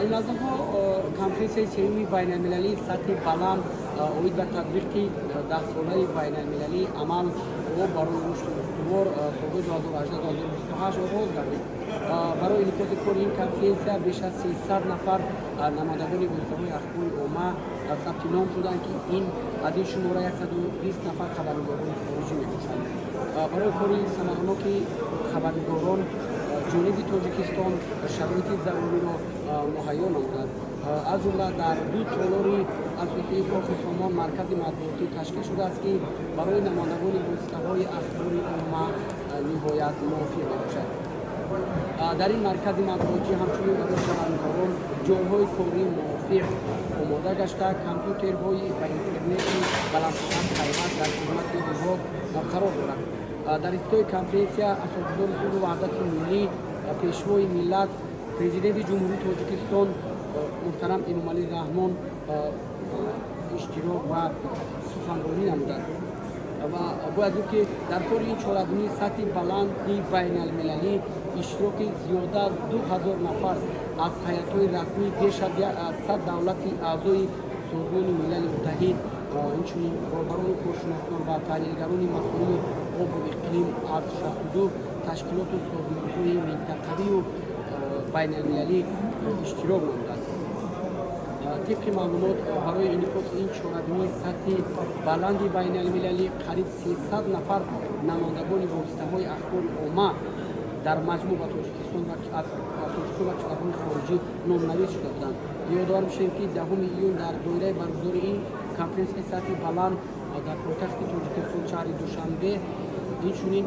Ин лаҳзаҳо конференсияи сеюми байналмилалии сатҳи баланд оид ба татбиқи даҳсолаи байналмилалии амал об барои рушди устувор солҳои 2018-2028 оғоз гардид. Барои инъикоси кори ин конференсия беш аз 300 нафар намояндагони воситаҳои ахбори омма сабти ном шуданд, ки ин аз ин шумора 120 нафар хабарнигорони хориҷӣ мебошанд. Барои кори самараноки хабарнигорон ҷониби Тоҷикистон шароити заруриро муҳайё намудааст. Аз ҷумла дар ду толори асосии Кохи Сомон маркази матбуотӣ ташкил шудааст, ки барои намояндагони воситаҳои ахбори омма ниҳоят мувофиқ мебошад. Дар ин маркази матбуотӣ ҳамчунин барои хабарнигорон ҷойҳои кории мувофиқ омода гашта, компютерҳои ба интернети баландсуръат пайваст дар хизмати онҳо қарор дорад. Дар ифтитоҳи конференсия асосгузори сулҳу ваҳдати миллӣ, Пешвои миллат, Президенти Ҷумҳурии Тоҷикистон муҳтарам Эмомалӣ Раҳмон иштирок ва суханронӣ намуданд. Ва бояд гуфт, ки дар кори ин чорабинии сатҳи баланди байналмилалӣ иштироки зиёда аз 2000 нафар аз ҳайатҳои расмии беш аз 100 давлати аъзои Созмони Милали Муттаҳид, инчунин роҳбарону коршиносон ва таҳлилгарони масоили обу иқлим аз 62 ташкилоту созмонҳои минтақавию байналмилалӣ иштирок намуданд. Тибқи маълумот, барои инъикоси ин чорабинии сатҳи баланди байналмилалӣ қариб 300 нафар намояндагони воситаҳои ахбори омма дар маҷмӯъ ба Тоҷикистон ва аз Тоҷикистон ва кишварҳои хориҷӣ номнавис шуда буданд. Ёдовар мешавем, ки 10 июн дар доираи баргузории ин конференсияи сатҳи баланд дар пойтахти Тоҷикистон, шаҳри Душанбе, инчунин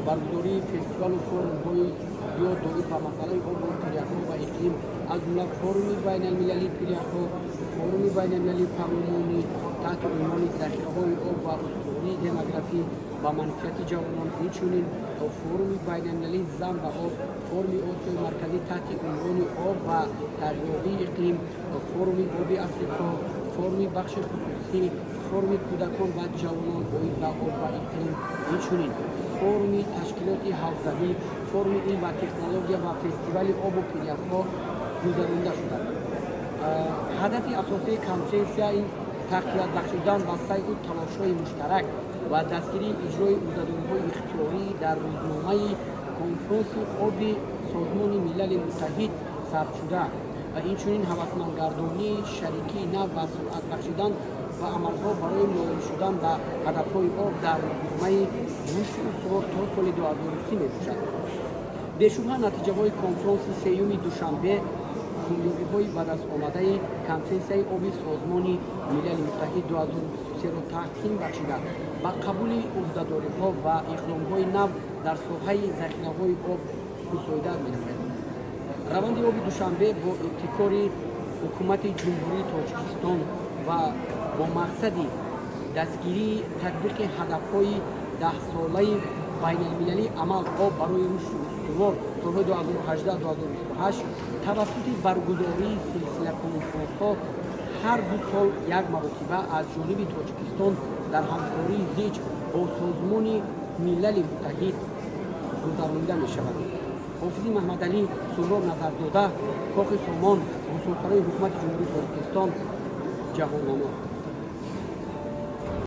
баргузории фестивалу форумҳои зиёд доир ба масъалаи обу пиряхҳо ва иқлим, аз ҷумла форуми байналмилалии пиряхҳо, форуми байналмилалии парлумонӣ таҳти унвони «Захираҳои об ва устувории демографӣ ба манфиати ҷавонон», инчунин форуми байналмилалии «Зан ва об», форуми Осиёи Марказӣ таҳти унвони «Об ва тағйирёбии иқлим», форуми оби Африқо, форуми бахши хусусӣ, форуми кӯдакон ва ҷавонон оид ба об ва иқлим, инчунин форуми ташкилоти ҳавзавӣ, форуми илм ва технология ва фестивали обу пиряхҳо гузаронда шуданд. Ҳадафи асосии конференсия ин тақвият бахшидан ба сайъу талошҳои муштарак ва дастгирии иҷрои ӯҳдадориҳои ихтиёрӣ дар рӯзномаи конфронси оби Созмони Милали Муттаҳид сабтшуда ва инчунин ҳавасмандгардонии шарикии нав ва суръат бахшидан ба амалҳо барои ноил шудан ба ҳадафҳои об дар рӯзномаи рушди устувор то соли 2030 мебошад. Бешубҳа, натиҷаҳои конфронси сеюми Душанбе комёбиҳои ба даст омадаи конференсияи оби Созмони Милали Муттаҳид 2023-ро таҳким бахшида, ба қабули ӯҳдадориҳо ва иқдомҳои нав дар соҳаи захираҳои об мусоидат менамояд. Раванди оби Душанбе бо ибтикори Ҳукумати Ҷумҳурии Тоҷикистон ва бо мақсади дастгирии татбиқи ҳадафҳои даҳсолаи байналмилалии амал «Об барои рушди устувор» солҳои 2018-2028 тавассути баргузории силсила конфронсҳо ҳар 2 сол як маротиба аз ҷониби Тоҷикистон дар ҳамкории зич бо Созмони Милали Муттаҳид гузаронида мешавад. Ҳофизи Маҳмадалӣ, Суҳроб Назарзода, Кохи Сомон, Бусурсарои Ҳукумати Ҷумҳурии Тоҷикистон, Ҷаҳоннамо.